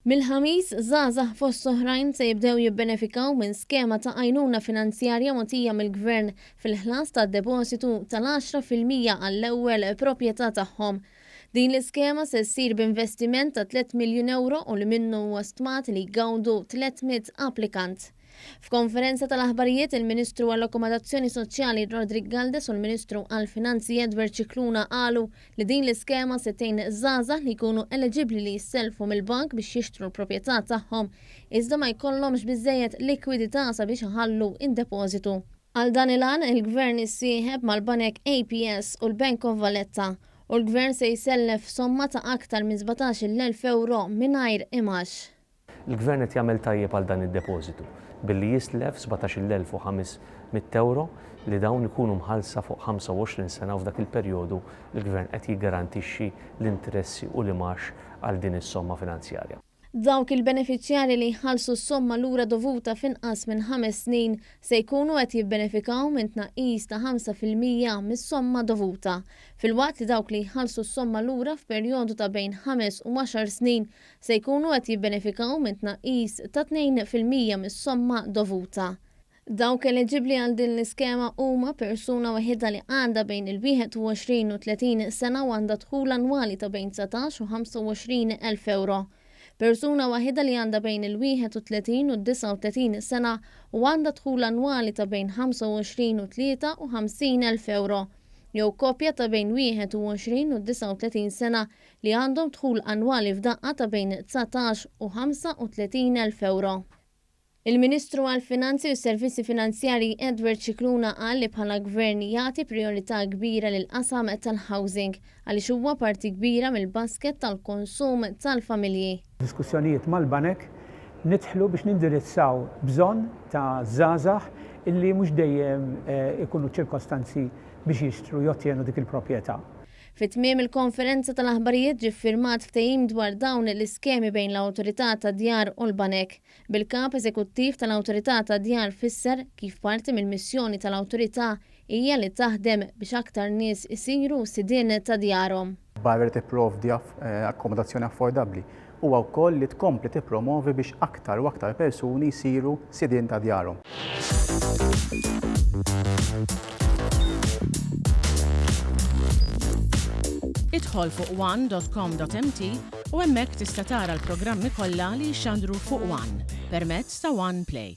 Mill-Ħamis, żgħażagħ fost oħrajn se jibdew jibbenefikaw minn skema ta' għajnuna finanzjarja mogħtija mill-Gvern fil-ħlas ta' depożitu tal-10% għall-ewwel proprjetà tagħhom. Din l-iskema se ssir b'investiment ta' tlett miljun ewro u li minnu huwa stmat li jgawdu 300 applikant. F'konferenza tal-aħbarijiet, il-Ministru għall-Akkomodazzjoni Soċjali Roderick Galdes u l-Ministru għall-Finanzi Edward Scicluna qalu li din l-iskema se tgħin żgħażagħ li jkunu eliġibbli li jissellfu mill-bank biex jixtru l-proprjetà tagħhom iżda ma jkollhomx biżżejjed likwidità sabiex iħallu d-depożitu. Għal dan il-għan, il-Gvern issieħeb mal-banek APS u l-Bank of Valletta u l-Gvern se jsellef somma ta' aktar minn 17,000 ewro mingħajr imgħax. Il-Gvern qed jagħmel tajjeb għal dan id-depożitu billi jislef 17,500 ewro li dawn ikunu mħallsa fuq 25 sena u f'dak il-perjodu l-Gvern qed jiggarantixxi l-interessi u l-imgħax għal din is-somma finanzjarja. Dawk il-benefiċjarji li jħallsu s-somma lura dovuta f'inqas minn ħames snin se jkunu qed jibbenefikaw minn tnaqqis ta' 5% mis-somma dovuta, filwaqt li dawk li jħallsu s-somma lura f'perjodu ta' bejn ħames u għaxar snin se jkunu qed jibbenefikaw minn tnaqqis ta' 2% mis-somma dovuta. Dawk eliġibbli għal din l-iskema huma persuna waħidha li għandha bejn il-21 u 30 sena u għandha dħul annwali ta' bejn 19 u 25 elf ewro. Persuna waħidha li għandha bejn il-31 u 39 sena u għandha dħul annwali ta' bejn 25 u 53 elf ewro. Jew koppja ta' bejn 21 u 39 sena li għandhom dħul annwali f'daqqa ta' bejn 19 u 35 elf ewro. Il-Ministru għall-Finanzi u s-Servizzi Finanzjarji Edward Scicluna qal li bħala Gvern jagħti prijorità kbira lill-qasam tal-housing għaliex huwa parti kbira mill-basket tal-konsum tal-familji. Diskussjonijiet mal-banek nidħlu biex nindirizzaw bżonn ta' żgħażagħ illi mhux dejjem ikunu ċ-ċirkostanzi biex jixtru jottjenu dik il-proprjetà. Fi tmiem il-konferenza tal-aħbarijiet ġie ffirmat ftehim dwar dawn l-iskemi bejn l-Awtorità tad-Djar u l-banek, bil-Kap Eżekuttiv tal-Awtorità tad-Djar fisser kif parti mill-missjoni tal-Awtorità hija li taħdem biex aktar nies isiru sidien ta' djarhom. Barra li tipprovdi akkomodazzjoni affordabbli, huwa wkoll li tkompli tippromovi biex aktar u aktar persuni jsiru sidien ta' djarhom. Idħol fuq one dot com dot mt u hemmhekk tista' tara l-programmi kollha li jixxandru fuq one permezz ta' One Play.